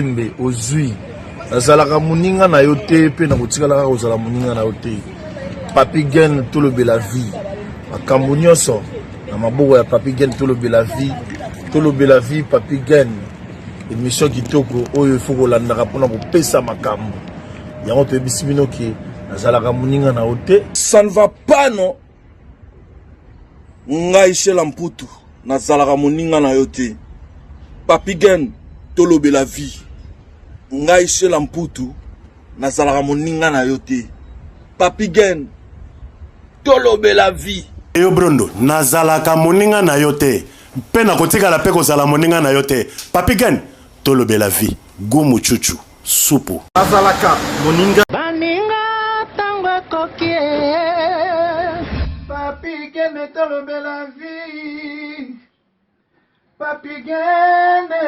Malembe ozui. Nazalaka moninga na yo te mpe nakotikala kaka kozala moninga na yo te. Papi Gen tolobela vie. Makambo nyonso na maboko ya Papi Gen tolobela vie. Tolobela vie Papi Gen. Emission kitoko oyo il faut kolandaka mpona kopesa makambo. Yango toyebisi bino ke nazalaka moninga na yo te. Ça ne va pas non. Ngai Shela Mputu nazalaka moninga na yo te. Papi Gen tolobela vie. Ngai Shela Mputu nazalaka moninga na yo te. Papi Gen tolobela vie. Yo Brondo, nazalaka moninga na yo te mpe nakotikala mpe kozala moninga na yo te. Papi Gen tolobela vie. Gumu chuchu. Supu. Azalaka moninga. Baninga tango ekoki eh. Papi Gene tolobela vie. Papi Gene.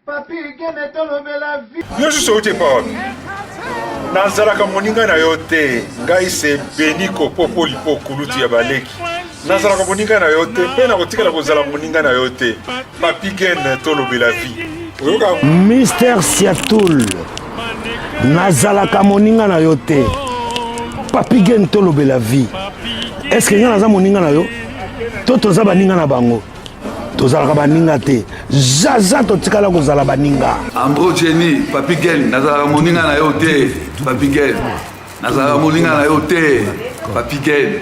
Papi Gene tolobela vie. Yo susu outi epa wapi? Nazalaka moninga na yo te. Ngai se Beniko Popolipo kulutu ya baleki. Nazalaka moninga na yo te mpe nakotikala kozala moninga na yo te. Papi Gen tolobela vie. Oyoka Mister Siatul, nazalaka moninga na yo te. Papi Gen tolobela vie. Est-ce que nga naza moninga na yo? To toza baninga na bango? Tozalaka baninga te. Zaza totikala kozala baninga. Andro Jenny, Papi Gen, nazalaka moninga na yo te. Papi Gen. Nazalaka moninga na yo te. Papi Gen.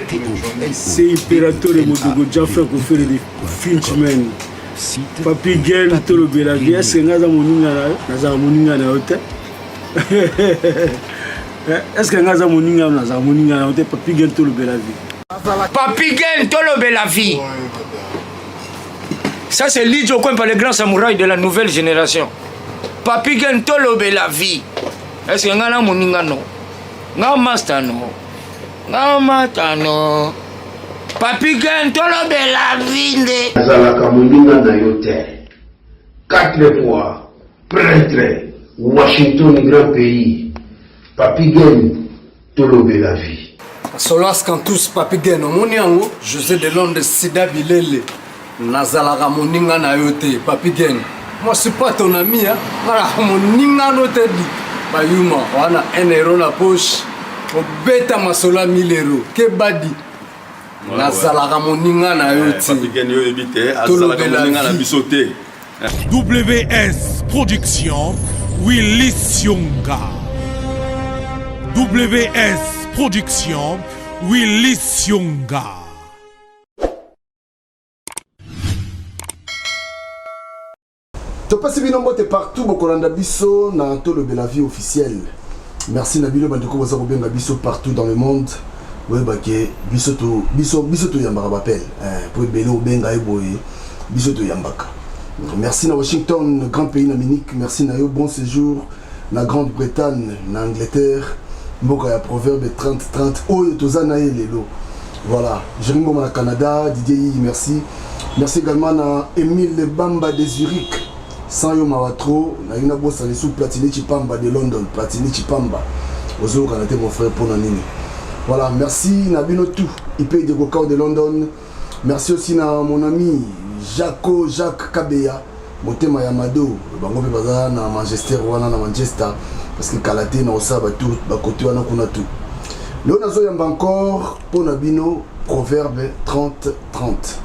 C'est Imperatore Modogo Jaffa Kofere de Finchman. Papi Gen tolobela vie est-ce que nga aza moninga na yo? Nazala moninga na yo te. Est-ce que nga aza moninga na yo? Nazala moninga na yo te. Papi Gen tolobela vie. Papi Gen tolobela vie. Ça c'est Lidjo Kwempa, le grand samouraï de la nouvelle génération. Papi Gen tolobela vie. Est-ce que nga na moninga no? Nga master no? Nga mata no? Papi Gen tolobela vie nde. Nazalaka moninga na yo te. Quatre fois pretre Washington grand pays Papy Gen tolobela vie. Solas Cantus Papy Gen omoni yango Jose de Londres Sida Bilele nazalaka moninga na yo te Papy Gen moi suis pas ton ami hein nalaka moninga no te di bayuma wana 1 euro na poche obeta masolo ya 1000 euro kebadi nazalaka moninga na yo te Papy Gen yo oyebi te azalaka moninga na biso te. WS Production Willy Sionga WS Production Willy Sionga. Topesi bino mbote partout bokolanda biso na Tolobela vie officielle. Merci na bino bandeko boza kobenga biso partout dans le monde. Boyeba ke biso to biso biso toyambaka bapel eh, po ebele obenga ye boye biso toyambaka. Merci na Washington, grand pays na Munich, merci na yo, bon séjour na Grande-Bretagne, na Angleterre, mboka ya proverbe 30 30 oyo toza na ye lelo. Voilà, Jérémy Mboma na Canada, Didier Yiyi, merci. Merci également na Emile Bamba de Zurich. Sans yo mawa trop, na yina bossa les sous Platini Chipamba de London, Platini Chipamba. Ozo kana te mon frère pona nini. Voilà, merci na bino tout. IP de Gokao de London. Merci aussi na mon ami Jaco Jacques Kabeya. Motema ya Mado, bango pe baza na Manchester wana na Manchester parce que kala te na osala ba tour ba côté wana kuna tout. Leo nazo yamba encore pona bino proverbe 30 30.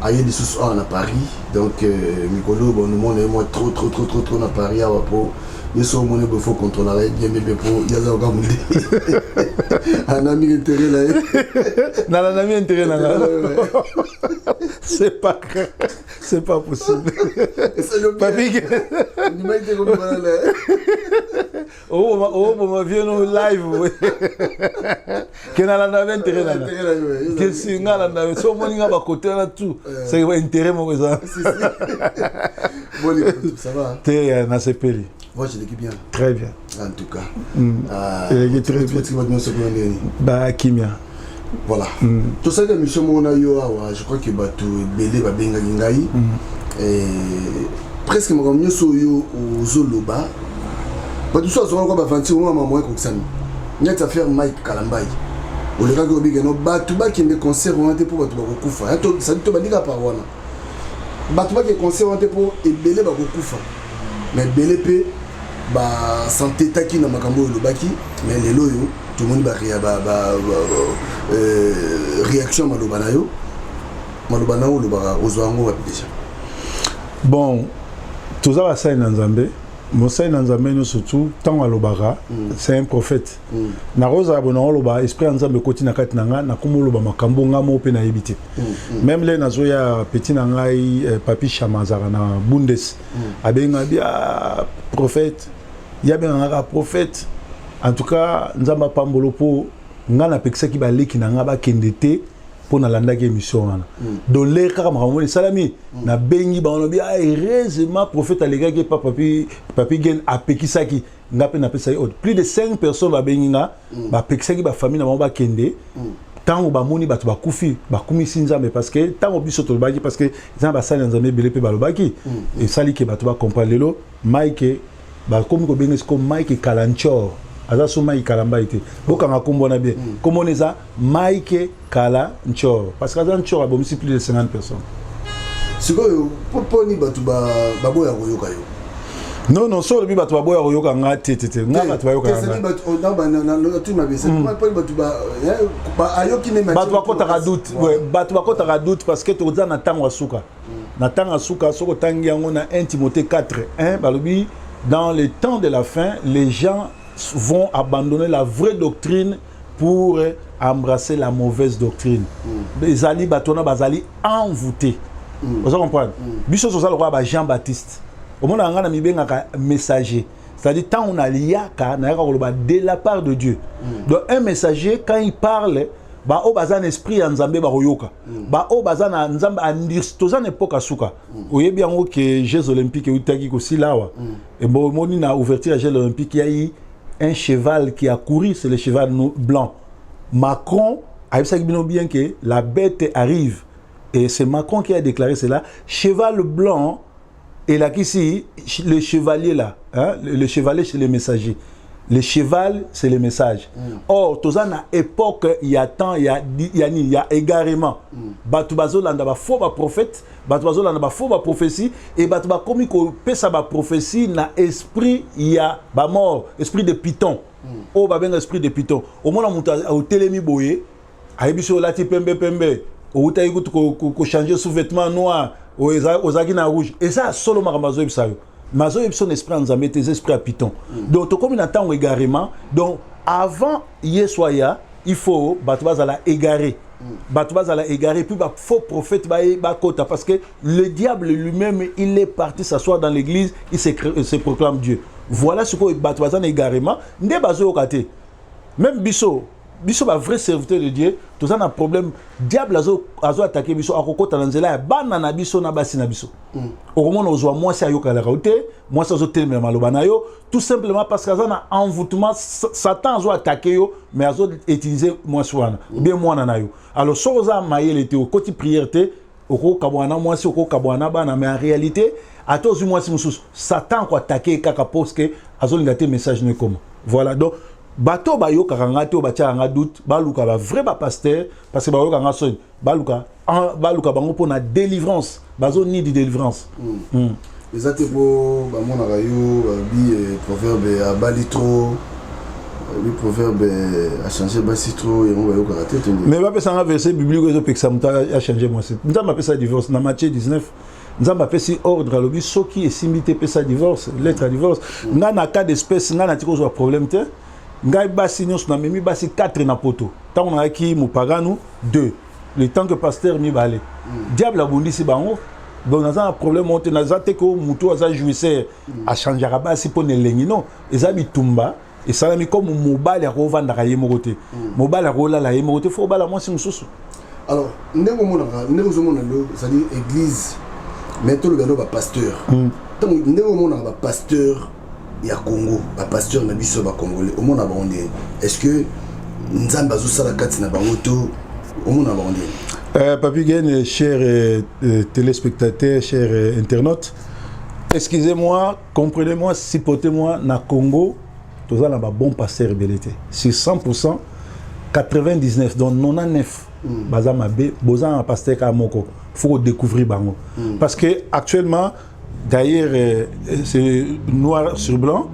Aye lisusu awa na Paris donc euh, mikolo bon omona ye mwa trop trop trop trop trop na Paris awa po ye so omoni boye faut contrôlaka ye bien bien bien po ye aza kaka mondele anami intérêt na ye nalandami intérêt na nga c'est pas c'est pas possible papi oboma vie no live ke nalanda ba intérêt nanga ke si nga alanda so omoni nga bakote wana tout c'est ba intérêt moko eza te nasepeli Moi, je l'équipe bien. Très bien. En tout cas. Eleki très bien. Ba kimia. Voilà. Tosali émission moko na yo awa, je crois que bato ebele babengaki ngai. Presque makambo nyonso oyo ozoloba bato mosusu azwaka kwa baventure mwa mama ekokisami neti affaire Mike Kalambayi olekaki obikeno bato bakende concert wana te mpo bato bakokufa sadi to bandika par wana bato bakende concert wana te mpo ebele bakokufa. Mais ebele mpe basantetaki na makambo oyo olobaki, mais lelo oyo tomoni ba, ba, ba, ba, euh, réaction ya maloba na yo. Maloba na yo olobaka, ozwa yango wapi déjà? Bon, toza basali na Nzambe. Mosali na Nzambe nyonso tu, ntango alobaka, c'est un prophète. Nakozala boye, naoloba, esprit ya Nzambe ekoti na kati na nga, nakoma oloba makambo nga moko mpe nayebi te. Même le nazoya, petit na ngai Papi Chama azalaka na Bundes, abenga bi ah, prophète. Ye abengaka kaka prophète. En tout cas, Nzambe apambolo, mpo ngai napekisaki baleki na ngai bakende te, mpo nalandaki émission wana. Donc lere kaka makambo wana esalami, nabengi bango, nabi ah, heureusement prophète alekaki epa Papi, Papi Gen apekisaki nga mpe napesaki ordre. Plus de 5 personnes babengi nga, bapekisaki bafamille na bango bakende. Ntango bamoni bato bakufi, bakumisi Nzambe, parce que ntango biso tolobaki, parce que eza na basali ya Nzambe ebele mpe balobaki, esali ke bato bacomprendre. Lelo Mike bakomi kobenga siko Mike Kalanchor, aza so Mike Kalambai te. Bokanga nkombo wana bien, nkombo wana eza Mike Kalanchor, parce que aza nchor, abomisi plus de 50 personnes. Sikoyo mponi bato baboya koyoka yo? Non, non, so olobi bato baboya koyoka nga te, te, te, nga bato bayokaka nga. Bato bakɔtaka doute, bato bakɔtaka doute parce que toza na ntango ya suka. Na ntango ya suka, soki otangi yango na 1 Timothée 4 1, balobi: dans le temps de la fin, les gens vont abandonner la vraie doctrine pour embrasser la mauvaise doctrine. Ezali bato wana bazali envoûté. Oza comprendre? Biso toza lokola ba Jean Baptiste. Omonaka ngai na mibengaka messager, c'est-à-dire ntango naliaka, nayaka koloba de la part de Dieu. Donc un messager, quand il parle, baoyo baza na esprit ya Nzambe bakoyoka, baoyo baza na Nzambe andir. Toza na époque ya suka. Oyebi yango ke Jeux olympiques eutaki kosila awa. Omoni na ouverture ya Jeux olympiques, ya eu un cheval qui a couru, c'est le cheval blanc. Macron ayebisaki bino bien que la bête arrive, et c'est Macron qui a déclaré cela. Cheval blanc elakisi le chevalier là, hein? Le chevalier, c'est le messager. Le cheval, c'est le message. Or toza na époque ya temps ya nini, ya égarement. Bato bazolanda bafaux baprophète, bato bazolanda bafaux baprophétie, et bato bakomi kopesa baprophétie na esprit ya bamort, esprit de python, oyo babenga esprit de python. Omona moto otelemi boye, ayebi so olati pembe pembe, outaki kutu kochanger sous-vêtement noir, ozalaki na rouge. Eza solo makambo azoyebisa yo, mais azoyebisa na esprit ya Nzambe te, eza esprit ya python. Donc tokomi na ntango égarement. Donc avant Yesu aya, il faut bato bazala égaré, bato bazala égaré, puis bafaux prophète bakota, parce que le diable lui-même, il est parti s'asseoir dans l'église, il se proclame Dieu. Voilà sikoyo bato baza na égarement nde bazoyoka te. Même biso, biso bavrai serviteur de Dieu, toza na problème. Diable azo attaquer biso, akokɔta na nzela ya bana na biso, na basi na biso. Okomona ozwa mwasi ayokalaka yo te, mwasi azotelemela maloba na yo, tout simplement parce que aza na envoûtement. Satan azo attaquer yo, mais azo utiliser mwasi wana ou bien mwana na yo. Alors soki oza mayele te, okoti prière te, okokabwana na mwasi, okokabwana na bana. Mais en réalité, ata ozwi mwasi mosusu, Satan akoattaquer kaka, parce que azolinga te message no ekoma. Voilà. Donc bato oyo bayokaka nga te, oyo batiaka nga doute, baluka bavrai bapasteur, parce que bayoka nga soni, baluka bango mpona délivrance, bazonidi délivrance. Eza te mpo bamonaka yo, babi proverbe abali trop, babi proverbe achange basi trop, yango bayokaka te to? Mais bapesanga verset biblique ezopekisa moto achange mwasi. Nzambe apesa divorce na Matthieu 19. Nzambe apesi ordre, alobi soki esimbi te, pesa divorce, lettre ya divorce. Ngai na cas d'espèce, ngai natiki kozwa problème te. Ngai basi nyonso namemi, basi 4 na poto ntango nayaki mopaganu, 2 le temps que pasteur, mibale diable abundisi bango. Donc naza na problème moko te. Naza te ko motu aza jouisseur, achangeaka basi mpo na elengi. Non, eza bitumba esalami. Comme mobali akovandaka ye moko te, mobali akolala ye moko te, fo obala mwasi mosusu. Alors ndenge omonaka, ndenge ozomona lelo, c'est-à-dire église, mais toloba no bapasteur, ntango ndenge omonaka bapasteur ya Congo, bapasteur na biso bacongolais, omona bango ndenge? Est ce que Nzambe azosala kati na bango to omona bango ndenge? Papi Gaine, chers téléspectateurs, chers internautes, excusez-moi, comprenez-moi, supportez-moi, na Congo, toza na ba bon pasteur ebele te. Sur 100%, 99, donc 99, baza mabe, boza na pasteur kaka moko, faut découvrir bango. Parce que actuellement, D'ailleurs, euh, c'est noir sur blanc.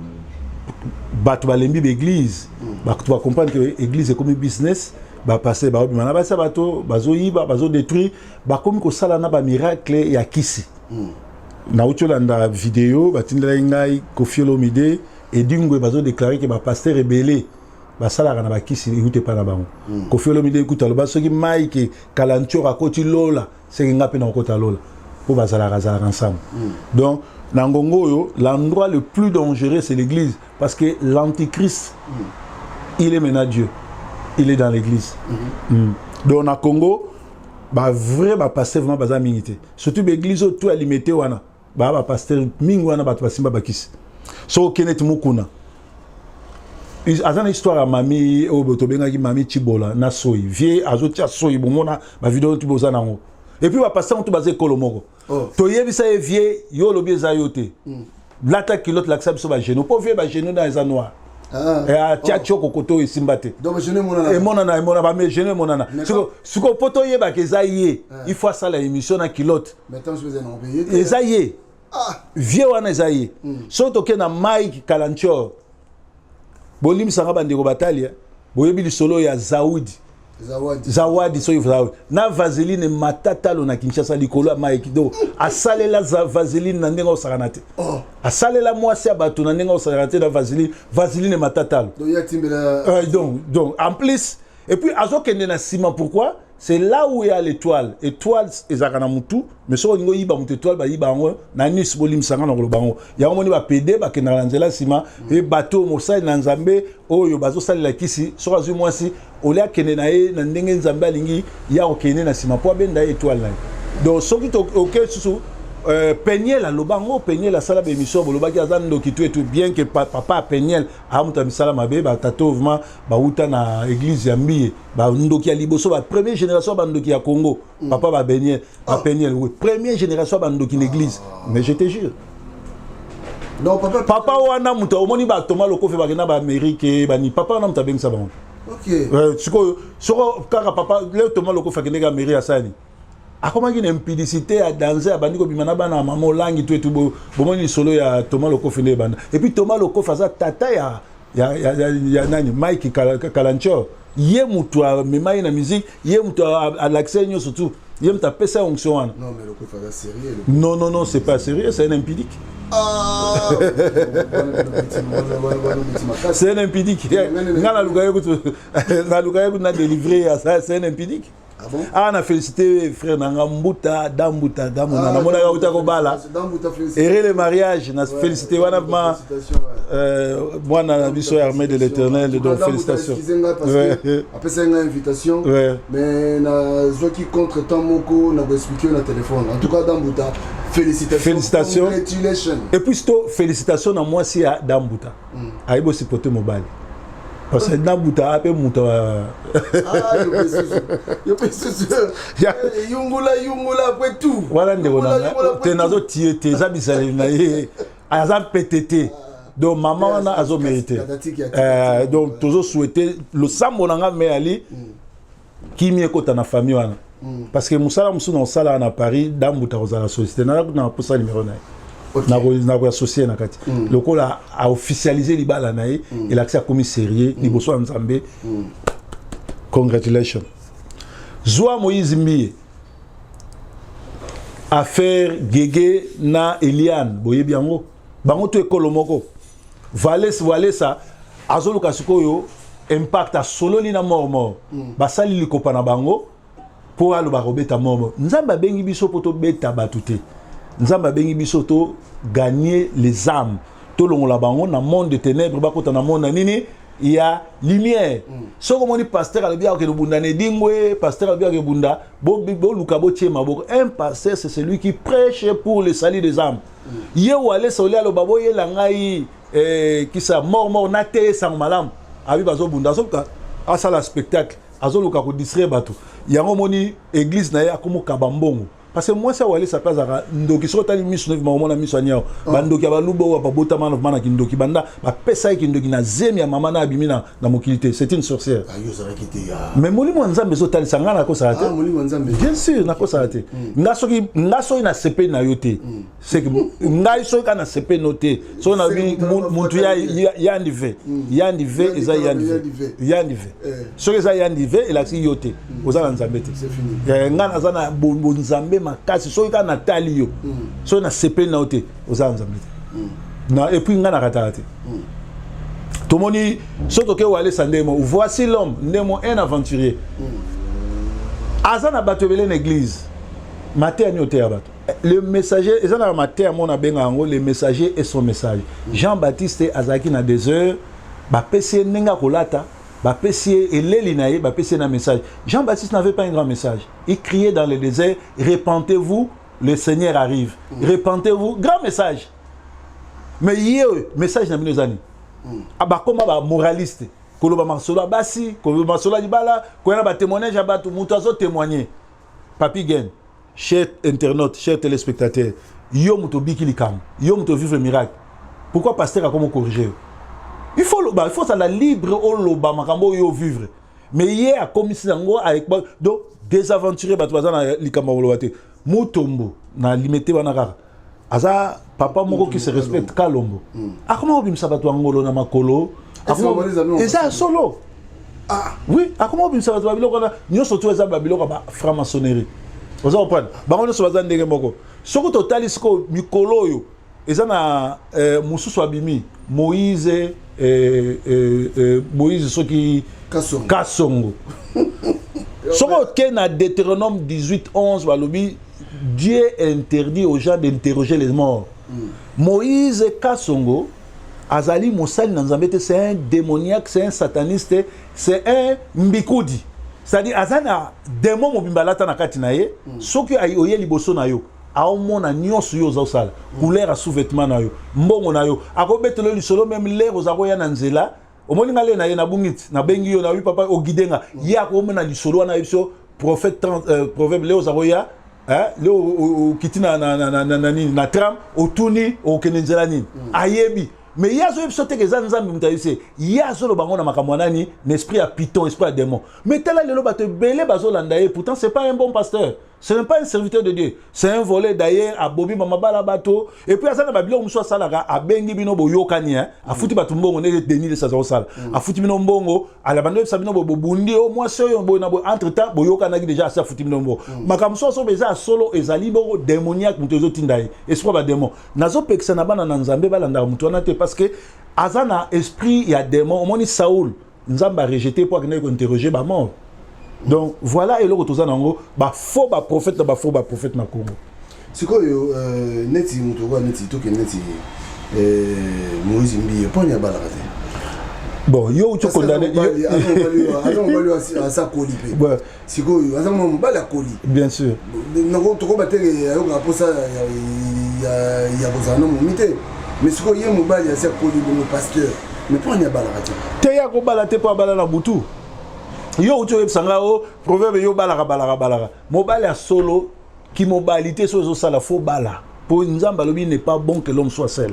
Bato balembi l'église. Bato ba comprendre que l'église est comme business. Ba passer ba obima na basa bato bazo yiba bazo détruire bakomi kosala na ba miracle ya kisi. Mm. Nauti olanda video batindelaki ngai Koffi Olomide Edingwe bazo déclarer que ba pasteur ebele basalaka na bakisi euti epai na bango. Mm. Koffi Olomide ekuta aloba soki Mike Kalantior akoti lola seke nga mpe nakokota lola mpo bazalaka zalaka ensemble mm. donc na ngongo oyo l'endroit le plus dangereux c'est l'église parce que l'antichrist mm. il est maintenant Dieu il est dans l'église mm -hmm. mm. donc na Congo ba vrai ba pasteur vraiment baza mingi te surtout ba église oyo tout alimete wana ba ba pasteur mingi wana bato basimba bakisi soki okende ti mukuna aza na histoire ya mami oyo tobengaki mami chibola na soyi vie azotia soyi bomona bavideo ti boza nango epuis bapasteur motu baza ekolo moko oh. toyebisa ye vie yo olobi eza yo te mm. lata kilote lakisa biso bagenou mpo vie bagenou na eza noir ah. eh, atia oh. tioko kote oyo esimba te emonana emonana bagenou emonana sikoyo mpo toyebaka eza ye ah. il faut asala émission na kilote eza ye ah. vie wana eza ye hmm. soki tokei na mike kalantior bolimbisanga bandeko batali eh. boyebi lisolo ya zawudi zawadi soki zawadi na vaseline matatalo na kinshasa likolo ya mike donc asalela vaseline na ndenge osakana te oh. asalela mwasi ya bato na ndenge osakana te na vaseline vaseline matatalo euh, donc, donc en plus et puis azokende na nsima pourquoi c'est là où il y a l'étoile étoile ezalaka na mutu mais soki olingi oyiba moto étoile bayiba yango na nice bolimbisa nga na koloba yango yango moni bapede bakendaka na nzela nsima e bato mosali na nzambe oyo bazosalela kisi soki azwi mwasi olie akende na ye na ndenge nzambe alingi ya kokende na nsima mpo abenda ye étoile na ye donc soki oke susu euh, peniel aloba yango peniel asala baémission bolobaki aza ndoki tu etu bien que papa ya peniel amuta misala mabe batato vraiment bawuta na église ya mbiye bandoki ya liboso ba première génération ya bandoki ya Congo mm. papa ba Beniel ba ah. Peniel oui première génération ya bandoki na église ah. mais je te jure non papa papa wana moto omoni ba Thomas Lokofe bakenda ba Amérique bani papa wana moto abengisa bango okay. euh, sikoyo soko kaka papa leo Thomas Lokofe akendeki Amérique asali akomaki na impudicité ya danse abandi kobima na bana ya mama olangi to etu bomoni lisolo ya Thomas Lokofe nde ebanda et puis Thomas Lokofe aza tata ya ya, ya, ya, ya nani Mike Kalanchor ye mutu amema ye na musique ye mutu alakisa ye nyonso tout ye mutu apesa ye onction wana non mais Lokofe aza sérieux non non non c'est pas sérieux c'est un impudique ah, c'est un impudique nga naluka ye kutu naluka ye kutu na délivrer c'est un impudique Ah bon? Ah, na félicité frère nanga Mbuta, Dambuta, Damona. Ah, na uta kobala. Errer le mariage, na félicité wana ma euh mwana na biso armée de l'Éternel donc félicitations. Après ça une invitation mais na zoki contre temps moko na ko expliquer na téléphone. En tout cas Dambuta félicitations. Félicitations. Congratulations. Et puis to félicitations na mwasi ya Dambuta. Mm. Ayibo supporter mobali. parce que na buta ape moto yungula yungula après tout wana ndeko na te nazotie te eza bizaleli na ye aza pete te donc mama wana azo mérite euh, donc tozo souhaite losambo na nga me ali mm. kimia ekota na famille wana mm. parce que mosala mosusu na osalaka na paris dambuta kozala société naza kutu na posa numero na ye nakoassocie na kati mm. lokola aofficialise libala na ye mm. elakisi akomi sérieux mm. liboso ya nzambe mm. congratulation zwa moïse mbiye affaire gege na eliane boyebi yango bango to ekolo moko Vales Walesa azoluka sikoyo impact asololi na mort mort mm. basali likopa na bango mpo aloba kobeta mort mort nzambe abengi biso mpo tobeta bato te nzambe abengi biso to gagner les âmes tolongola bango na monde de ténèbres bakota na monde na nini ya lumière mm. soki omoni pasteur alobi akokende bunda na edingwe pasteur alobi akokende bunda boluka botie maboko un pasteur c'est celui qui prêche pour le salut des âmes ye walesa olia aloba boyela ngai eh, kisa mort mort nateye sango malamu abi bazobunda azoluka asala spectacle azoluka kodistraire bato yango omoni église na ye akomokaba mbongo Parce que mwasi ya Walesa mpe azalaka ndoki. Soki otali miso no, omona miso ya niao. Oh. Bandoki ya baluba oyo babotama na na kindoki, banda bapesa ye kindoki na zemi ya mama na abimi na, na mokili te. C'est une sorcière. Ah, Mais molimo ya Nzambe ezotalisa ngai, nakosala te. Ah, bien sûr, nakosala te. Nga soki, nga soki nasepeli na yo te, c'est que ngai soki kaka nasepeli no te, soki nabi mutu ya yandi ve, yandi ve eza yandi ve, yandi ve. Soki eza yandi ve, elakisi yo te oza na Nzambe te. Ngai naza na bonzambe makasi. Soki kaka natali yo, soki nasepeli na yo te, oza na Nzambe te. Na et puis ngai nakataka te. Tomoni soki toke Walesa ndemo, voici l'homme ndemo, un aventurier, aza na bato ebele na église. Mateya nini oteya bato? Le messager eza na mateya mona abenga yango le messager et son message. Jean Baptiste azalaki na désert, bapesi ye ndenge akolata, bapesi ye eleli na ye, bapesi ye na message. Jean Baptiste n'avait pas un grand message. Il criait dans le désert: répentez-vous, le Seigneur arrive. Répentez-vous. Grand message. Mais ye oyo message na bino eza nini? Bakoma bamoraliste, koloba masolo ya basi, koloba masolo ya libala, koya na batémoignage ya bato. Moto azotémoigne. Papi Gen, cher internaute, cher téléspectateur, yo moto obiki likambo, yo moto vivre miracle, pourquoi pasteur akoma corriger yo? Il faut loba, il faut ozala libre, oloba makambo oyo ovivre. Mais ye akomisi yango donc désaventuré. Bato baza na likambo ya koloba te. Mutombo na Limete wana kaka aza papa moko qui se respecte, Kalombo, akoma kobimisa bato ya ngolo na makolo. Eza ya solo. Oui, akoma kobimisa bato babiloko wana nyonso to eza babiloko ya bafranc-maçonnerie. Oza comprendre, bango nyonso baza ndenge moko. Soki totali sikoyo mikolo oyo eza na mosusu abimi, Moïse, Moïse soki Kasongo, Kasongo. Soki oke na Deutéronome 18 11, balobi Dieu interdit aux gens d'interroger les morts. Moïse Kasongo azali mosali na Nzambe te. C'est un démoniaque, c'est un sataniste, c'est un mbikudi, c'est-à-dire aza na démon mobimba alata na kati na ye. Soki oye liboso na yo, aomona nyonso yo oza kosala, couleur ya sous-vêtement na yo, mbongo na yo, akobetela yo lisolo. Même l'heure oza koya na nzela, omoni nga le na ye nabungi ti nabengi yo, nayebi papa oguide nga, ye akomona lisolo wana, yebi so prophète 30, proverbe le oza koya le okiti na nini, na tram, otuni okende nzela nini, ayebi. Mais ye azoyebi so teke eza Nzambe moto ayebi se ye azoloba ngo na makambo ya nani, na esprit ya python, esprit ya démon. Mais tala lelo bato ebele bazolanda ye. Pourtant c'est pas un bon pasteur, ce n'est pas un serviteur de Dieu, c'est un volé. D'ailleurs abomi bamabala bato. Et puis aza na babiloko mosusu asalaka, abengi bino, boyokani, afuti bato mbongo ndenge Denis Lesi aza kosala, afuti bino mbongo, ala bando oyebisa bino bobundi o mwasi oyo boye na boye. Entre temps boyokanaki déjà, asi afuti bino mbongo. Makambo mosusu asoba eza ya solo, ezali bongo démoniaque, moto ezotinda ye, esprit badémon. Nazopekisa na bana na Nzambe balandaka moto wana te, parce que aza na esprit ya démon. Omoni Saul, Nzambe arejeté mpo akendaki kointerroger bamort. Donc voilà eloko toza nango, bafaux baprophète na bafaux baprophète na Congo. Sikoyo neti moto okoya, neti tokende neti Moïse Mbiye, mponi abalaka te? Bon, yo uti condamné. Aza mobali aza koli mpe sikoyo, aza mwa mobali akoli. Bien sûr. Tokoba teke ayokaka mposa ya kozala na momi te. Mais sikoyo ye mobali asi akoli bongo, pasteur, mais mponi abalaka te? Te, ye akobala te mpo abala na butu. Yo uti oyebisa ngai o proverbe, yo balaka, balaka, balaka. Mobali ya solo, kimobali te. So ezosala fo bala, mpo Nzambe alobi n'est pas bon que l'homme soit seul.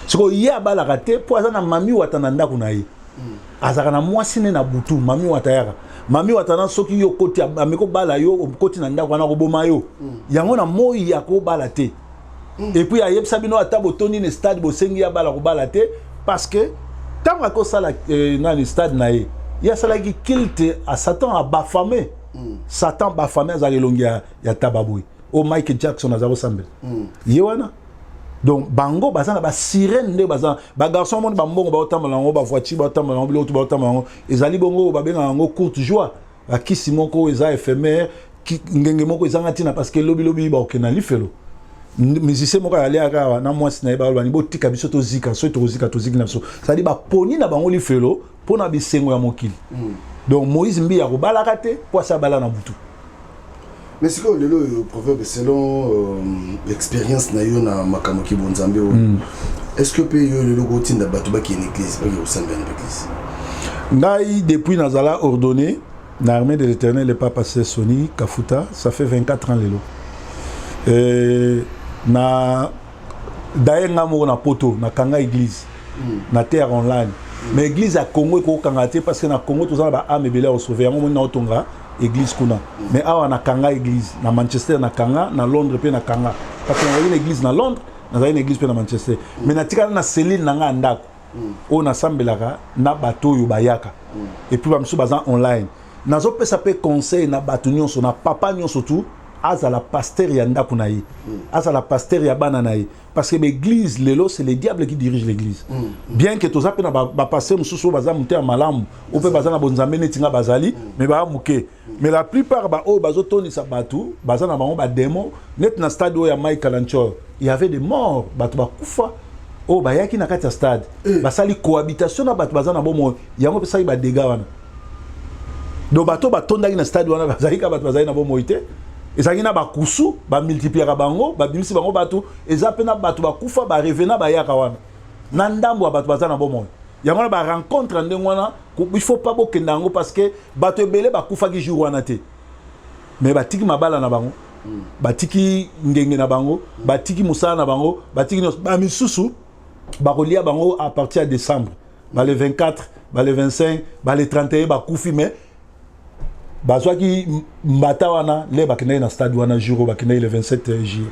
Sikoyo ye abalaka te mpo aza na mami wata na ndako na ye. Azalaka na mwasi ne na butu, mami wata yaka, mami wata na soki yo okoti, ameki obala yo, okoti na ndako wana, akoboma yo. Yango na moi akobala te. Et puis ayebisa bino, ata botondi na stade, bosengi abala, kobala te, parce que ntango akosala nani stade na ye, ye asalaki culte à Satan, a Baphomet. Satan Baphomet azalaka elongi ya taba boye o Michael Jackson aza kosambela ye wana. Donc bango baza na basirene nde baza bagarçon. Omoni bambongo baotambola yango, bavoiture baotambola yango, biloko to baotambola yango, ezali bongo babengaka yango courte joie, bakisi moko eza éphémère, ngenge moko ezanga ntina, parce que lobilobi bakokende na lifelo. Musicien moko aliaka awa na mwasi na ye, balobani botika biso tozika, soki tokozika toziki na biso. C'est-à-dire baponi na bango lifelo mpo na bisengo ya mokili. Donc Moïse Mbiye akobalaka te mpo asi abala na butu. Mais sikoyo lelo oyo, proverbe, selon expérience na yo na makambo kibonzambe oyo, est ce que mpe yo lelo kotinda bato bakende église, bakende kosambela na baeglise? Ngai depuis nazala ordonné na Armée de l'Éternel, le papa Soni Kafuta, ça fait 24 ans lelo. Euh, na d'ailleurs nga moko na poto nakanga église mm. na terre online mm. mais église ya Congo ekokanga te parce que na Congo toza na ba âme ebele ya kosauve yango moni naotonga église kuna mm. mais awa nakanga église na Manchester nakanga na Londres mpe nakanga parce que nazalaki na église na Londres nazalaki na église mpe na Manchester mm. mais natikala na cellule na nga ya ndako mm. oyo nasambelaka na bato oyo bayaka mm. et puis bamisusu baza online nazopesa mpe conseil na bato nyonso na papa nyonso tu azala pasteur ya ndako na ye mm. azala pasteur ya bana na ye parce que l'église lelo c'est le diable qui dirige l'église mm. bien que toza mpe na bapasteur mosusu oyo baza moto ya malamu oyo mpe baza na bonzambe neti nga bazali mm. mais baa moke mais la plupart baoyo bazotondisa bato baza na bango bademo neti na stade oyo ya mike kalanchor il y avait des morts bato bakufa oyo bayaki na kati ya stade eh. basali cohabitation na bato baza na bomoi yango epesaki badega wana donc bato batondaki na stade wana bazalaki kaka bato bazali na bomoi te ezalaki na bakusu bamultipliaka bango babimisi bango bato eza mpe na bato bakufa barevena bayaka wana na ndambo ya bato baza na bomoi yango wana barencontre ya ndenge wana il faut pas bokenda yango parce que bato ebele bakufaki jour wana te mais batiki mabala na bango mm. batiki ngenge na bango mm. batiki mosala na bango batiki nyonso bamisusu bakolia bango à partir ya décembre ba le 24 ba le 25 ba le 31 bakufi mais bazwaki mbata wana nde bakendaki na stade wana jour oyo bakendaki le 27 juillet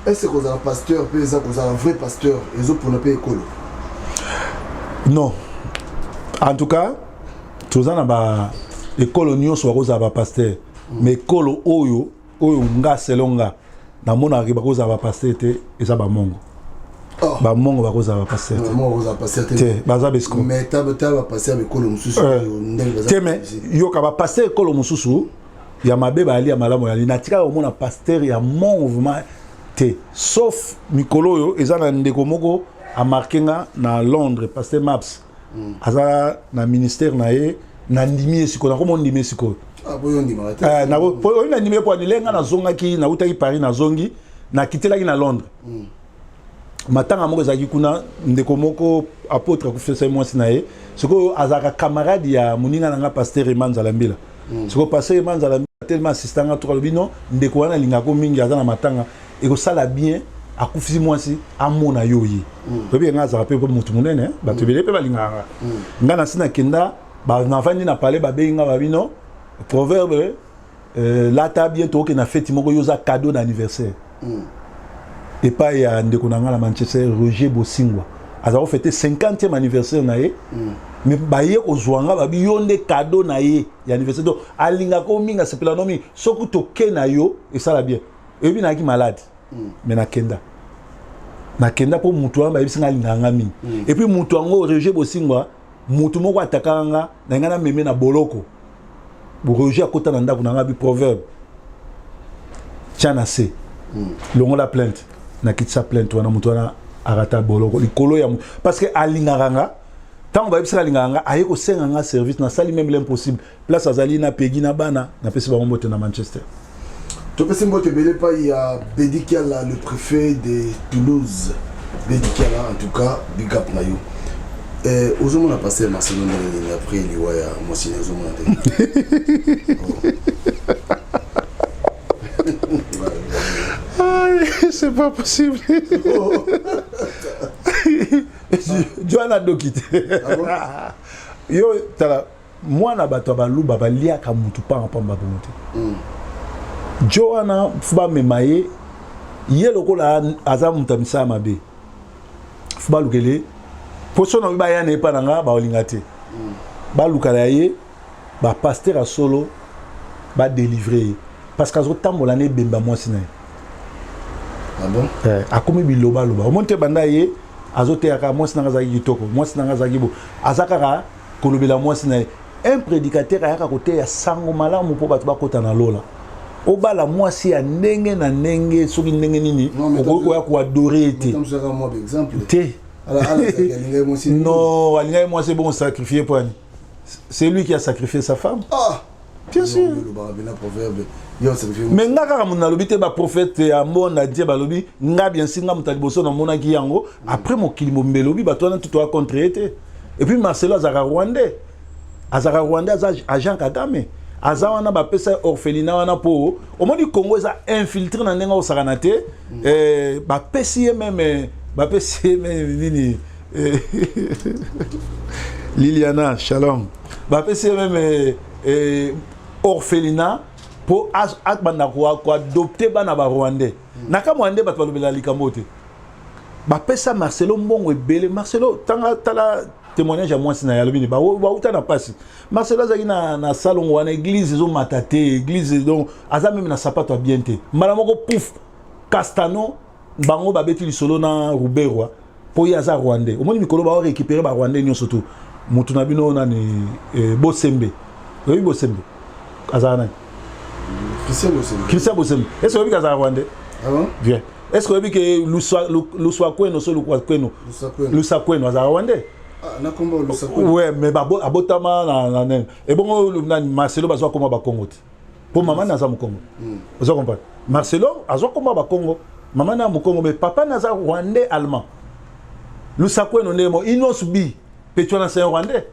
est ce kozala pasteur mpe eza kozala vrai pasteur ezopona mpe ekolo non en tout cas toza na ba ekolo nyonso bakozala bapasteur mm. mais ekolo oyo oyo nga selon nga namonaka ke bakozala bapaster te eza bamongo oh. bamongo bakozala bapaster te te baza besco eh. te mais yoka bapaster ekolo mosusu ya mabe bayali ya malamu yali natikaka komona paster ya mouvement te sauf mikolo oyo eza na ndeko moko amarke nga na londres paster maps mm. aza na ministère na ye nandimi ye sikoyo nakoma ondimi ye sikoyo ah, eh, oyo nandimi ye mpo anile nga nazongaki nautaki paris nazongi nakitelaki na londres mm. matanga moko ezalaki kuna ndeko moko apôtre akufisaki mwasi na ye sikoyo azalaka camarade ya moninga na nga pasteur ema nzalambila mm. sikoyo pasteur ema nzalambila tellement assistant nga toka alobi non ndeko wana alingako mingi aza na matanga ekosala bien akufisi mwasi amona yo ye mm. oyebi nga azalaka mpe motu monene eh? bato ebele mpe balingaka nga mm. nga nasi nakenda navandi na palais babengi nga babino proverbe euh, lata bien tokokende na feti moko yo oza cadeau na anniversaire mm. epai ya ndeko na nga na manchester roger bosingwa aza kofete 50e anniversaire na ye mm. me baye kozwa nga babi yo nde cadeau na ye ya anniversaire donc alingaka o mingi asepela no mingi soki toke na yo esala bien oyebi nayaki malade mm. me nakenda nakenda mpo motu wana bayebisi nga alingaka nga mingi mm. epuis motu yango roger bosingwa motu moko atakaka nga na ngai nameme na boloko roger akota na ndako na nga bi proverbe tya na se mm. longola plainte nakitisa plainte wana motu wana arata boloko likolo ya parce que alingaka nga ntango bayebisaka alingaka nga aye kosenga nga service nasali meme l'impossible place azali na pegi na bana napesi bango mbote na manchester topesi mbote ebele epai ya bedi kiala le préfet de toulouse bedi kiala en tout cas big up na yo eh, ozomona paster marcelo ndenge nini après liwa ya mwasi na ozomona ndenge c'est pas possible oh. joana doki te ah yo tala mwana bato ya baluba baliaka mutu pamba pamba bongo te mm. jo wana fo bamema ye ye lokola aza moto ya misala mabe fo balukele mpo so na baya na ye mpa na nga baolinga te mm. balukala ye bapaster ya solo badelivre ye parce que azotambola na ebemba mwasi na ye ah bon? eh, akomi bilobaloba omoni te banda ye azoteyaka mwasi na nga azalaki kitoko mwasi na nga azalaki bo aza kaka kolobela mwasi na ye un prédicateur ayaka koteya sango malamu mpo bato bakota na lola obala mwasi ya ndenge na ndenge soki ndenge nini okoki koya koadore ye te te non alingaki mwasi ebongo sacrifie mpo ani c'est lui qui a sacrifié sa femme ah! bien sûr mais nga kaka moto nalobi te baprophète ya monde entier balobi nga bien si nga moto ya liboso namonaki yango après mokili mobimba elobi bato wana tutu contre ye te et puis marcelo azalaka rwandais azalaka rwandais aza agent kagame Aza wana bapesa orphelinat wana mpo omoni Congo eza infiltré na ndenge osakana te. Bapesi ye meme, bapesi ye meme nini, Liliana Shalom, bapesi ye meme orphelinat mpo abanda koadopter bana barwandais. Na kamwa nde bato balobela likambo te. Bapesa Marcelo mbongo ebele. Marcelo, tanga, tala témoignage ya mwasi na ye, alobi nini? Bauta na mpasi. Marcelo azalaki na salongo wana, église ezomata te, église donc aza meme na sapato ya bien te. Mbala moko, pouf, Castano bango babeti lisolo na Ruberwa mpo ye aza rwandais. Omoni mikolo bao récupérer barwandais nyonso tu. Motu na bino nani, Bosembe, oyebi Bosembe azala nani? Christian Bosembe. Christian Bosembe, est ce que oyebi ke azala rwandais? Ah bon? Bien, est ce que oyebi ke Luswakweno, so Lukweno, Lusakweno azala rwandais? Ah, nakomba Lusakweno. Ouais, mais abotama na nani? Ebongo nani, Marcelo, bazwa koma bakongo te mpo mama na aza mokongo. Oza comprendre? Marcelo azwa koma bakongo, mama na mokongo, mais papa na aza rwandais allemand. Lusakweno nde mo Innoss'B petit wana, c'est un rwandais.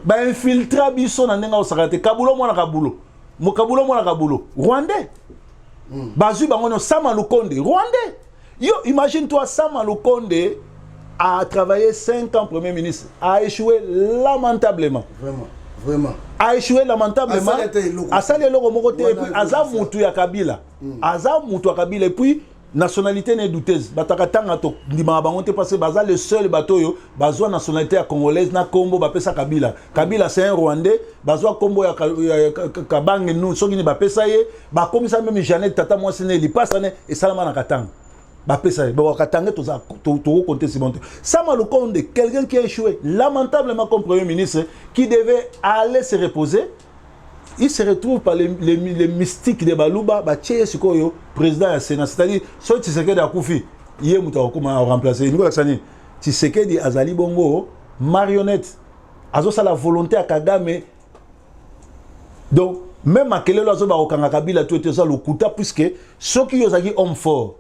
Bainfiltra biso na ndenge osaka te. Kabulo, mwana Kabulo, Mokabulo, mwana Kabulo, rwandais. Bazwi bango nyonso. Sama Lukonde, rwandais. Yo, imagine toi, Sama Lukonde a travaillé 5 ans premier ministre, a échoué lamentablement. Vraiment, vraiment. A échoué lamentablement. Asali eloko moko te. Et puis aza mutu ya Kabila, aza mutu ya Kabila, et puis nationalité ne douteuse. Bataka tanga to ndimaka bango te parce que baza le seul bato oyo bazwa nationalité ya congolaise na kombo bapesa Kabila. Kabila, c'est un rwandais. Bazwa kombo ya Kabange nu soki ni bapesa ye, bakomisa meme Jeannette tata mwasi ne lipasa ne esalama na Katanga. Bapesa ye bakatanga, tokokonte si bon te. Sama Lukonde, quelqu'un qui a échoué lamentablement comme premier ministre, qui devait aller se reposer, il se retrouve par les mystiques de Baluba, batie ye sikoyo président ya Sénat. C'est-à-dire soki Tshisekedi akufi, ye moto akokoma remplacer. Elingi kolakisa nini? Tshisekedi azali bongo marionnette, azosala volonté ya Kagame. Donc même makelelo azoba kokanga Kabila to ete eza lokuta, puisque soki yo ozalaki homme fort,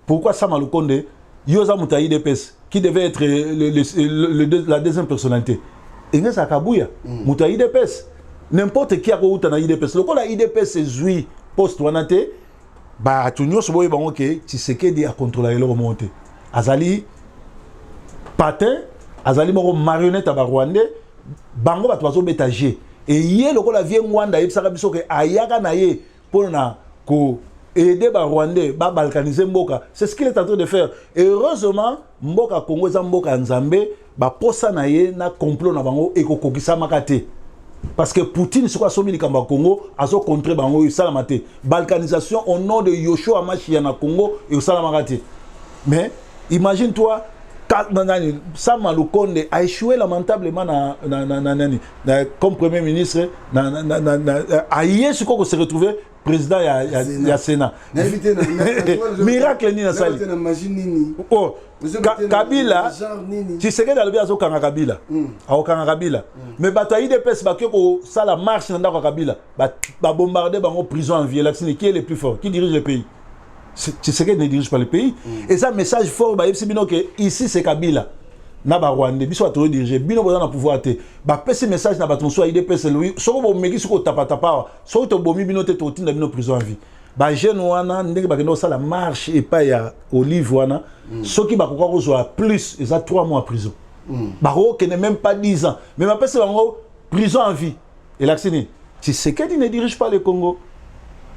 pourquoi Sama Lukonde, yo oza moto ya UDPS, qui devait être la deuxième personnalité, enge ezalaka Kabuya, moto ya UDPS? N'importe qui akouta na UDPS. Lokola UDPS ezwi poste wana te, bato nyonso boyeba bango ke Tshisekedi akontrola eloko moko te. Azali patin, azali moko marionnette ya barwandais. Bango bato bazobeta jeu eye lokola vieux Ngwanda ayebisaka biso ke ayaka na ye mpona ko aider barwandais babalkaniser mboka. C'est ce qu'il est en train de faire. Heureusement, mboka Congo eza mboka ya Nzambe. Baposa na ye na complot na bango ekokokisamaka te, parce que Poutine sikoyo asombi likambo ya Congo, azocontre bango. Esalama te. Balkanisation au nom de Yoshua Mashia na Congo ekosalamaka te. Mais imagine toi, nani, Sama Lukonde a échoué lamentablement na nani, comme premier ministre na aye sikoyo se retrouver président ya Sénat. Miracle nini asali? Oh, Kabila, Tshisekedi alobi azokanga Kabila, akokanga Kabila, mais bato ya UDPS bakoki kosala marche na ndako ya Kabila, babombarde bango, prison en vie. Elakisi qui est le plus fort, qui dirige le pays? Tshisekedi ne dirige pas le pays. Et ça, message fort bayebisi bino ke ici c'est Kabila na barwandais, biso bato odirige bino, boza na pouvoir te. Bapesi message na bato mosusu ya UDPS: soki bomeki soki otapatapa awa, soki tobomi bino te, tokotinda bino prison en vie. Bajeune wana, ndenge bakende kosala marche epai ya Olive wana, soki bakoka kozwa plus, eza 3 mois prison. Bakokokende même pas 10 ans, mais bapesi bango prison en vie. Elakisi nini? Tshisekedi ne dirige pas le Congo.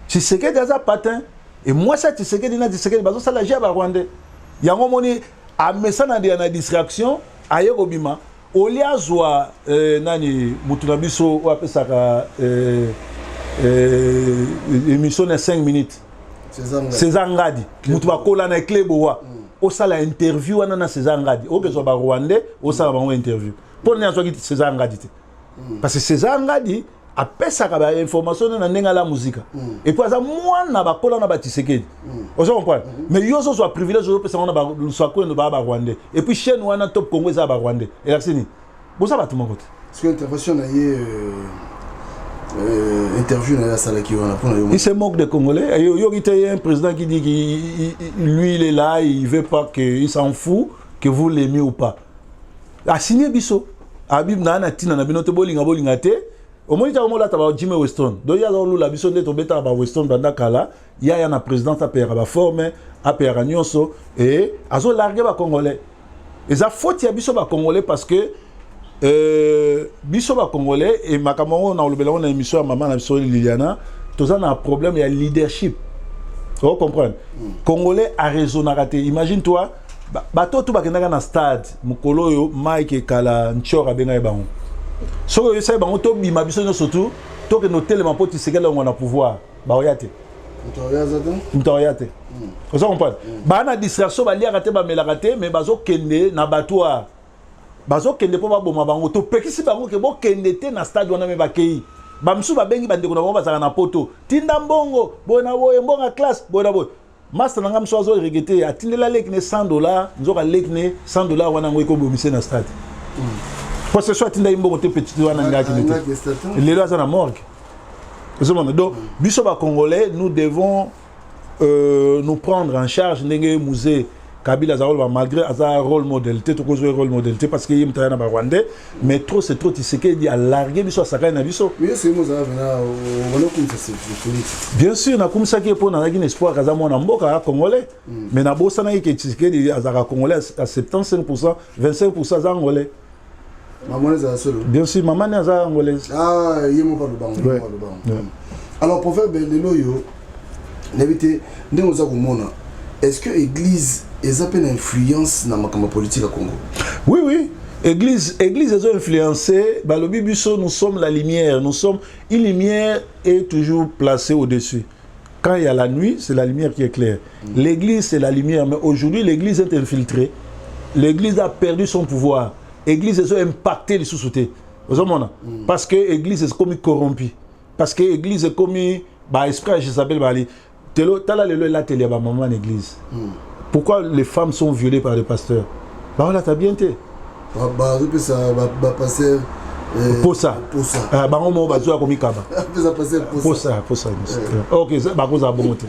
Tshisekedi aza patin e mwasi ya Tshisekedi na Tshisekedi bazosala jeu ya barwandais. Yango omoni amesana ya na distraction, aye kobima olie azwa nani, mutu na biso oyo apesaka émission na 5 minutes, César Ngadi, mutu bakola na Eklebowa. Osala interview wana na César Ngadi, okezwa barwandais osala bango interview. Mpo nini azwaki César Ngadi te? Parce que César Ngadi apesaka bainformation na ndenge ala muzika, et puis aza mwana bakola na baTshisekedi. Ozo comprendre? Mais yo ozozwa privilège, ozopesa ngo na Lusakweno, baa barwandais. Et puis chaîne wana Top Congo eza ya barwandais. Elakisi nini? Boza bato moko te. Parce que intervention na ye, interview na ye asalaki wana, mpona yo? Il se moque des Congolais. Yoki te, un président qui dit que lui, il est là, il veut pas que, il s'en fout que vous l'aimiez ou pas. Asigné biso. Abib na na tina na bino te, bolinga bolinga te. Omoni ntango molata ba Jimmy Weston, donc ye aza kolula biso nde tobetaka ba Weston banda kala. Ya ya na présidence, apeyaka baforme, apeyaka nyonso e azolarge bacongolais. Eza faute ya biso bacongolais, parce que biso bacongolais e makambo yango na olobela yango na émission ya mama na biso Liliana, toza na problème ya leadership, ocomprendre? Congolais araisonnaka te. Imagine toi, bato tu bakendaka na stade mokolo oyo Mike Ekala Ntior abengaki bango. Soki oyebisaki bango tobima biso nyonso tu, tokende otelema mpo Tshisekedi alongwa na pouvoir, baoya te. Moto aoya te. Oza comprendre? Baa na distraction, baliaka te, bamelaka te, mais bazokende na abattoir, bazokende mpo baboma bango. Topekisi bango ke bokende te na stade wana, me bakei. Bamisusu babengi bandeko na bango bazalaka na Poto: tinda mbongo boye na boye, mbongo ya classe boye na boye. Master na nga mosusu azo regretter, atindela leki ne 100 dollar, nzoka leki ne 100 dollar wana yango ekobomise na stade, parce que so atindaki mbongo te, petit wana ngaki te, lelo aza na morgue. Ozomona? Donc biso bacongolais, nous devons nous prendre en charge. Ndenge Mzee Kabila aza koloba, malgré aza rôle modèle te, tokozwa rôle modèle te parce que ye moto aya na barwandais, mais trop c'est trop. Tshisekedi alargue biso, asakani na biso. Bien sûr, nakumisaki ye mpo nazalaki na espoir aza mwana mboka congolais, mais nabosanaki ke Tshisekedi azalaka congolais à 75, 25 aza angolais. Bien sûr, mama ne aza angolaise. Ah, ye moko alobango. Alors proverbe, lelo oyo nayebi te ndenge oza komona, est-ce que église eza mpe na influence na makambo ya politique ya Congo? Oui, église ezo influencé. Balobi biso, nous sommes la lumière, nous sommes une lumière est toujours placée au-dessus. Quand il y a la nuit, c'est la lumière qui éclaire. L'église, c'est la lumière, mais aujourd'hui l'église est infiltrée, l'église a perdu son pouvoir. Église ezo impacté lisusu te, ozomona? Parce que église ekomi corrompu, parce que église ekomi baesprit ya Jézabel. Bali telo, tala lelo elateli ya bamama na église. Pourquoi les femmes sont violées par les pasteurs? Baolata bien te. Bazopesa bapasteur posa bango moko bazwa komikaba posa posa. Ok, bakozala bongo te.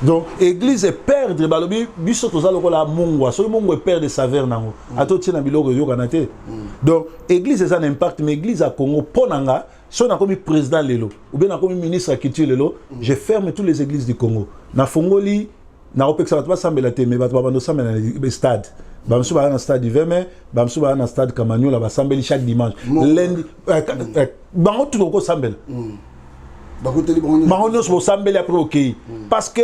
Donc église eperdre. Balobi biso toza lokola mungwa, soki mungwa eperdre saveur nango, ata otie na biloko, eyokana te. Donc église eza na impact, mais église ya Congo, mpo na nga, soki nakomi président lelo ou bien nakomi ministre ya culture lelo, je ferme toutes les églises du Congo. Nafongoli, nakopekisa bato basambela te, mais bato babanda osambela na stade. Bamosusu baya na stade du 20 mai, bamosusu baya na stade Kamaniola, basambeli chaque dimanche, lundi bango tuka okosambela. Bango nyonso bosambeli, après okei. Parce que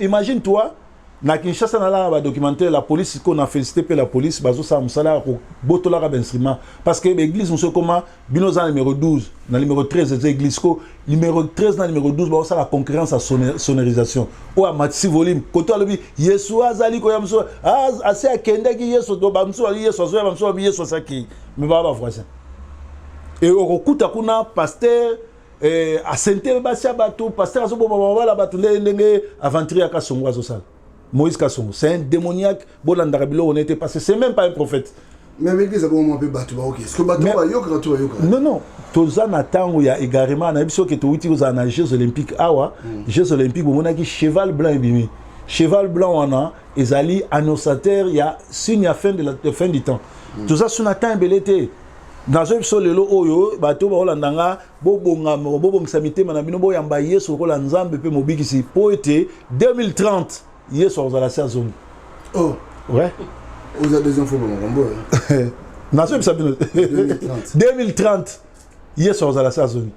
imagine toi, na Kinshasa, nalaka badocumentaire, la police sikoyo, na félicité mpe la police, bazosala mosala ya kobotolaka bainstrument, parce que baéglise mosusu ekoma bino oza na numéro 12, na numéro 13 eza église ko numéro 13 na numéro 12 bazosala concurrence ya sonorisation. Oyo amatisi volume koto, alobi Yesu azali koya, mosusu asi akendaki Yesu, bamosusu balobi Yesu azoya, bamosusu balobi Yesu asi akei, mais baa bavoisin. E okokuta kuna pasteur asente basi ya bato, pasteur azoboma mabala bato, ndenge aventurier ya Kasongo azosala. Moïse Kasongo, c'est un démoniaque. Bolandaka biloko na ye te, parce que c'est même pas un prophète. Mais l'église abongo mpe bato baoki, est-ce que bato bayokaka to bayokaka? Non, toza na ntango ya égarement. Nayebi soki towuti kozala na Jeux olympiques awa. Jeux olympiques, bomonaki cheval blanc ebimi. Cheval blanc wana ezali annonciateur ya signe ya fin, de la, de fin du temps. Toza so na temps ebele te. Nazoyebi biso lelo oyo, bato baolanda nga, bobongama, bobongisa mitema na bino, boyamba Yesu lokola Nzambe mpe mobikisi, mpo ete 2030 Yesu akozala si azongi. Oh. Ouais. Oza deuxième fois makambo. Nazoyebisa bino, 2030 Yesu akozala si azongi.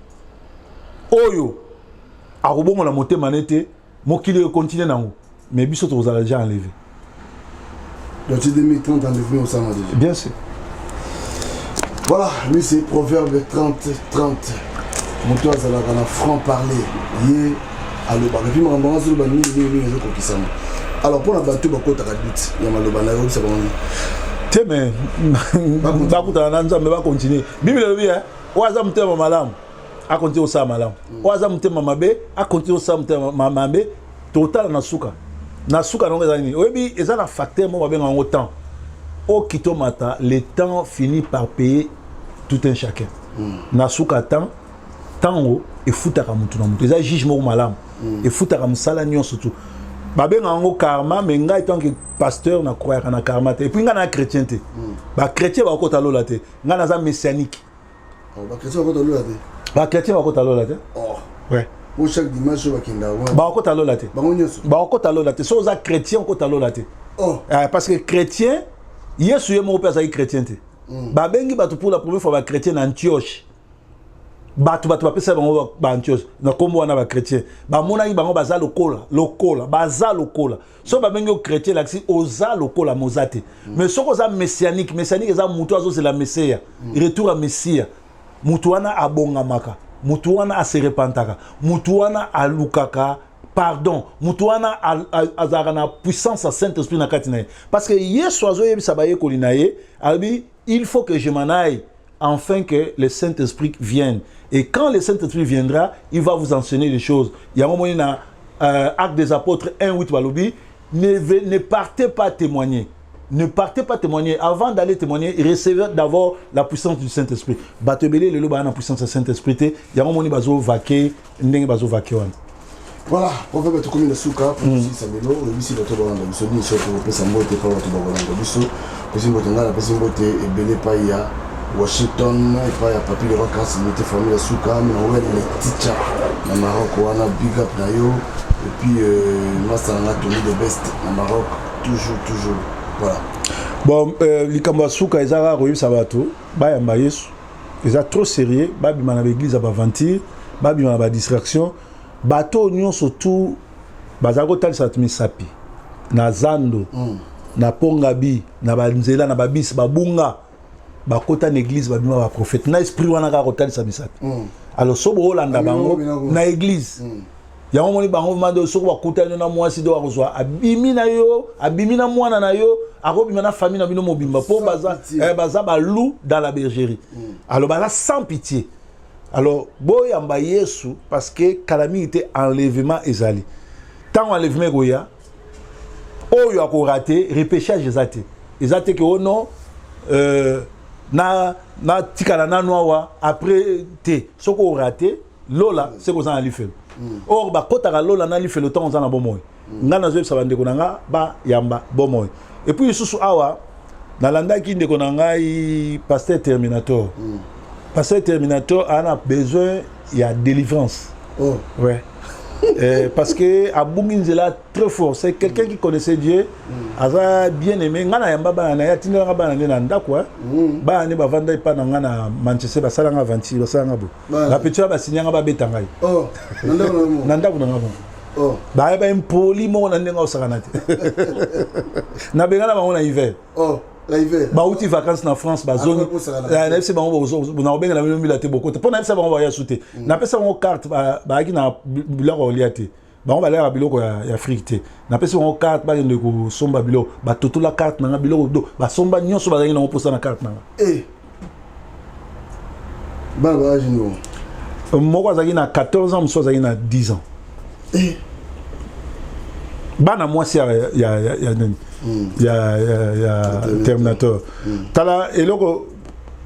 Oyo akobongola motema ne te, mokili ekontinue nango, mais biso tokozala déjà enlevé. Donc 2030, enlevé osala déjà? Bien sûr. Voilà, lui c'est Proverbe 30 30. Moto azalaka na franc parler, ye alobaka et puis makambo yango azoloba mingi mingi mingi ezokokisama. Alors mpona bato bakotaka doute ya maloba na yo, oyebisa bango? Te, mais bakutana na Nzambe, bakontinue. Bible elobi oyo aza motema malamu akontinue kosala malamu, oyo aza motema mabe akontinue kosala motema mabe. Totala na suka, na suka nango eza nini. Oyebi, eza na facteur moko babenga yango temps. Okita omata, le temps finit par payer tout un chacun. Na suka temps, ntango efutaka motu na motu. Eza juge moko malamu, efutaka mosala nyonso tu. Babengaka yango karma, mais ngai tant que pasteur nakroyaka na karma te. Et puis ngai na chrétien te, bachrétien bakokota lola te. Ngai naza messianique. Bachrétien bakota lola te? Bachrétien bakota lola te. Oh. Ouais. Po chaque dimanche oyo bakendaka wana. Bakota lola te. Bango nyonso. Bakota lola te. Soki oza chrétien okota lola te. Oh. Eh, parce que chrétien, Yesu ye moko mpe azalaki chrétien te. Babengi bato pour la première fois bachrétien na Antioche. Bato bato bapesa bango ba Antioche na nkombo wana bachrétien. Bamonaki bango baza lokola, lokola, baza lokola. Soki babengi yo chrétien elakisi oza lokola moza te. Mais soki oza messianique, messianique eza moto azozela Messia, retour ya Messia. Moto wana abongamaka, moto wana aserepantaka, moto wana alukaka pardon, moto wana azalaka na puissance ya Saint Esprit na kati na ye, parce que Yesu azoyebisa bayekoli na ye, alobi il faut que je m'en aille afin que le Saint-Esprit vienne. Et quand le Saint-Esprit viendra, il va vous enseigner des choses. Yango moni na Actes des Apôtres 1:8 balobi, ne partez pas témoigner. Ne partez pas témoigner. Avant d'aller témoigner, recevez d'abord la puissance du Saint-Esprit. Bato ebele lelo ba na puissance du Saint-Esprit te. Yango moni bazo vaquer ndenge bazo vaquer wana. Voilà, prophète, tokomi na suka po tosilisa lelo. Oyebisi bato balanda biso nini? Soki kopesa mbote epai bato bakolanda biso, pesi mbote. Ngai napesi mbote ebele epai ya Washington, epai ya Papi Leroy Kasimite, famille ya suka na Wel Leticha na Maroc wana, big up na yo. Et puis masa na nga Tony the Best na Maroc, toujours toujours, voilà. Bon, likambo ya suka eza kaka koyebisa bato bayamba Yesu. Eza trop sérieux. Babima na baeglise ya baventure, babima na badistraction. Bato oyo nyonso tu bazala kotalisa bato misapi na zando, na pongabi, na banzela, na babisi, babunga, bakota na église, babima baprophète na esprit wana kaka kotalisa misapi. Alors so boolanda bango na église, yango moni bango mando. Soki bakutani na mwasi do, akozwa abimi na yo, abimi na mwana na yo, akobima na famille na bino mobimba, mpo baza, baza baloup dans la bergerie. Alors baza sans pitié. Alors boyamba Yesu, parce que kala mingi te enlèvement ezali. Ntango enlèvement ekoya, oyo akorater, repêchage eza te. Eza te ke o non, na natikala nanu awa après te. Soki orater lola, seke oza na lifelo. Or bakɔtaka lola na lifelo ntango oza na bomoi. Ngai nazoyebisa bandeko na nga bayamba bomoi. Et puis lisusu awa nalandaki ndeko na ngai Pasteur Terminator. Pasteur Terminator aza na besoin ya délivrance. Oh. Ouais. Parce que abungi nzela très fort. C'est quelqu'un qui connaissait Dieu. Aza bien aimé. Nga na yamba bana na ye, atindelanga bana nde na ndako. Bana nde bavanda epa na nga na Manchester, basalanga aventure, basalanga bo bapeti wana, basinyanga, babeta ngai. Oh, na ndako na yo moko? Na ndako na nga moko. Oh. Bayeba impoli moko na ndenge osakana te. Nabengana bango na hiver. Oh, la hiver. Bauti vacances na France, bazongi. Après, kosakana. Nayebisi bango nakobengela bino mbila te, bokota mpo nayebisa bango baya su te. Napesa bango carte, bayaki na biloko ya kolia te. Bango baliaka biloko ya Afrique te. Napesi bango carte, bakende kosomba biloko. Batotola carte nanga, biloko do basomba nyonso bazalaki nango mposa na carte nanga. Eh. Bana ba âge nini? Moko azalaki na 14 ans, mosusu azalaki na 10 ans. Eh. Bana mwasi ya nini, ya Terminator. Tala eloko,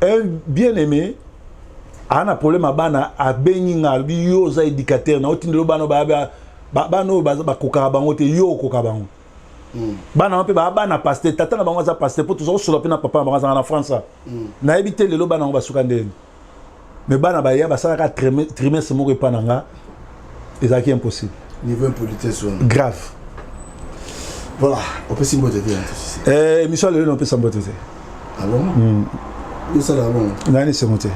un bien aimé aa na problème ya bana, abengi nga, alobi yo oza éducateur na otindelo bana oyo bana oyo bakokaka bango te, yo okoka bango. Bana wana mpe baa bana pasteur, tata na bango aza pasteur, mpo toza kosola mpe na papa na bango azanga na France. Nayebi te lelo bana yango basuka ndeni. Mais bana baya basalaka trimestre moko epa na nga, ezalaki impossible. Niveau impolitesse wana. Grave. Voilà, opesi mbote te? Émission ya lelo napesa mbote te. Ah bon? Osala bon. Nani esengo te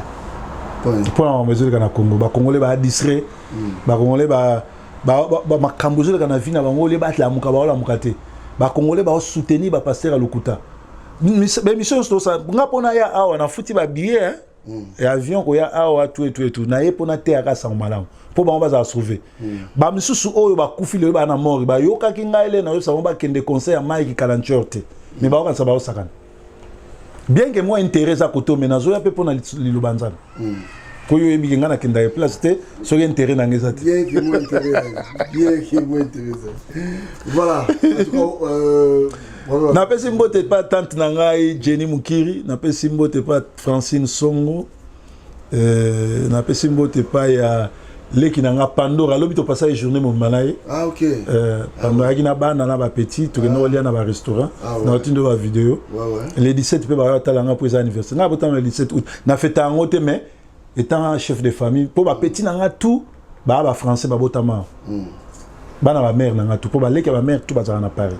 mpo na makambo ezoleka na Congo. Bacongolais badistrait, bacongolais makambo ezoleka na vie na bango olie batlamuka, baolamuka te. Bacongolais baosoutenir bapasteur ya lokuta. Baémission nyonso tosala, nga mpona ya awa nafuti babillet ya avion koya awa tu etu etu na ye mpona teyaka sango malamu mpo bango bazala sauve. Bamisusu oyo bakufi lelo, baa na mort, bayokaki ngai le nayebisa bango bakende conseil ya Mike Kalanchor te, mais baokanisa baosakana. Bien que moi intérêt eza koto, mais nazoya mpe mpona liloba Nzambe, po yo oyebiki ngai nakendaka place te soki intérêt na ngai eza te. Bien que moi intérêt, bien que moi intérêt. Voilà. En tout cas, Napesi mbote pa tante na ngai Jenny Mukiri, napesi mbote pa Francine Songo, napesi mbote pa ya leki na nga Pandora. Alobi topasaki journée mobima na ye. Ah, ok. Pandora ayaki na bana na bapetit, tokende kolia na barestaurant. Ah, ouais. Na otindo bavideo. Le 17 mpe baya otala nga mpo eza anniversaire. Nga botama le 17 août, nafeta yango te, mais Étant chef de famille, mpo bapeti na nga tout baa bafrançais babotama. Bana bamare na nga tout, mpo baleki ya bamare tout bazalaka na Paris.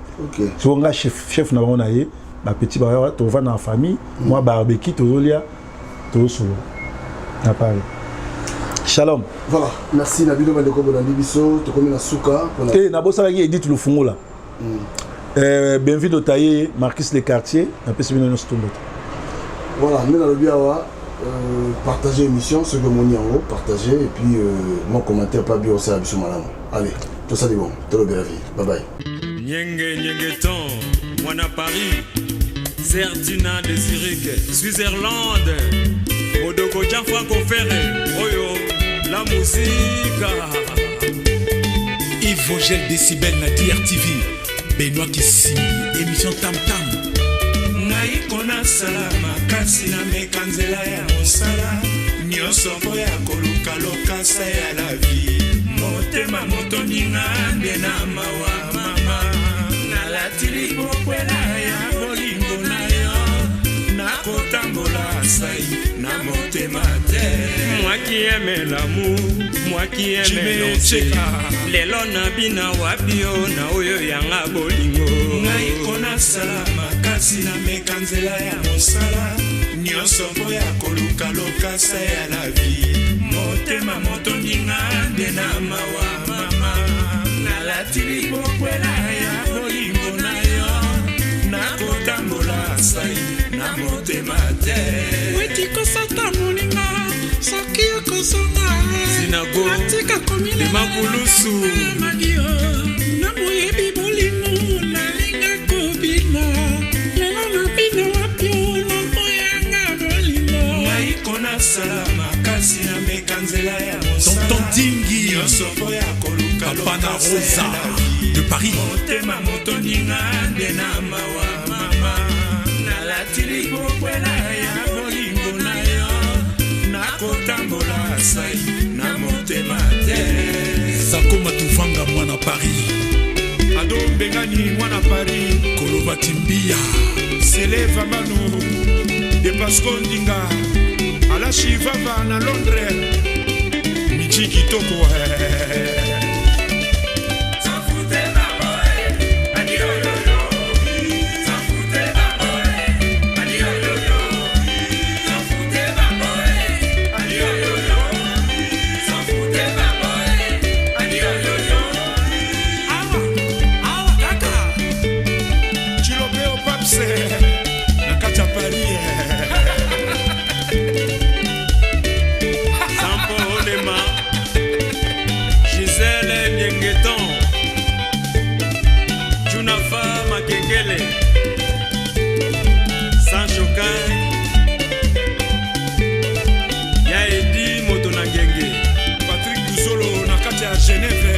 Soko nga chef, chef na bango na ye, bapeti baya, tovanda na famille, mwa barbecue, tozolia, tozosolola na Paris. Shalom. Voilà, merci na bino bandeko bolandi biso, tokomi na suka. Te, nabosalaki Edith Lufungola. Benvido Taye, Marquis Le Quartier, napesi bino nyonso tumbote. Voilà, nde nalobi awa, partager émission soki omoni yango, partager et puis mwa commentaire pa bio osala biso malamu. Allez, tosali bon, tolobela vie. Bye bye. Nyenge Nyengeton, mwana Paris, Zertina de Zurich, Switzerland, Modogo Gianfranco Ferre, oyo la musica. Yves Vogel Decibel na DRTV, Benoît Kisimbi, émission Tam Tam. Ngai konasala makasi na meka nzela ya mosala nyonso mpo ya koluka lokasa ya la vie. Motema motoninga nde na mawa mama, nalati libokwela ya bolingo na yo, nakotambola sai na motema te. Moi qui aime l'amour, moi qui aime danser, lelo nabina wapi yo na oyo yanga bolingo. Ngai konasala makasi na meka nzela ya mosala nyonso mpo ya koluka lokasa ya la vie. Motema motoninga nde na mawa mama, nalati libokwela ya bolingo na yo, nakotambola sai na motema te. Weti kosata moninga soki okozonga. Sinago, natika Limakulusu. Madio na moyebi bolingo nalinga kobina, lelo nabina wapi na moyanga bolingo. Ngai konasala makasi na meka nzela ya mosala Tonton Dingi, nyonso mpo ya koluka Papa na lokasa Rosa ya la vie. de Paris. Motema motoninga nde na mawa mama, nalati libokwela ya bolingo na yo, nakotambola sai na motema te. Sako Matuvanga mwana Paris. Ado Mbengani mwana Paris. Koloba Timbia. Sele Vambano de Pasco Ndinga Alashi Vava na Londres. Michi Kitoko. Chilopeo Paps na kati ya Paris. Sampo Olema, Gisèle Nyengeton, Junafa Makengele, Sancho Kai, Ya Edi Moto na Ngenge, Patrick Luzolo na kati ya Genève.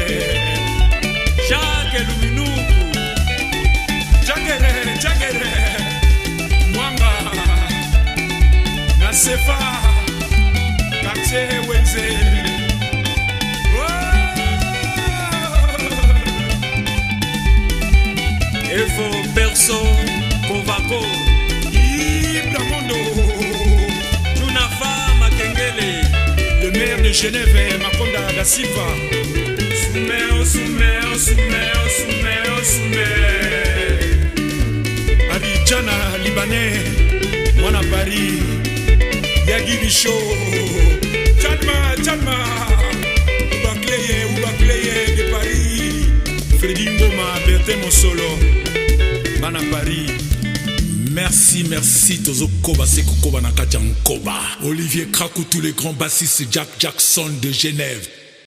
Jacques Luminuku, Jagere Jagere Mwanga na Sefa quartier Wenze. Efo Perso Kovako, Ibra Mondo, Junafa Makengele, le maire de Genève Makonda da Silva. Soumeo Soumeo Soumeo Soumeo Soumeo, Abidjana Libanais mwana Paris Yagi Bicho Tchalma Tchalma Ubacleye Ubacleye de Paris Freddy Ngoma Bertin Mosolo bana Paris. Merci, merci, Tozo Koba, Seko Koba na kati ya Nkoba. Olivier Krakou, tous les grands bassistes, Jack Jackson de Genève.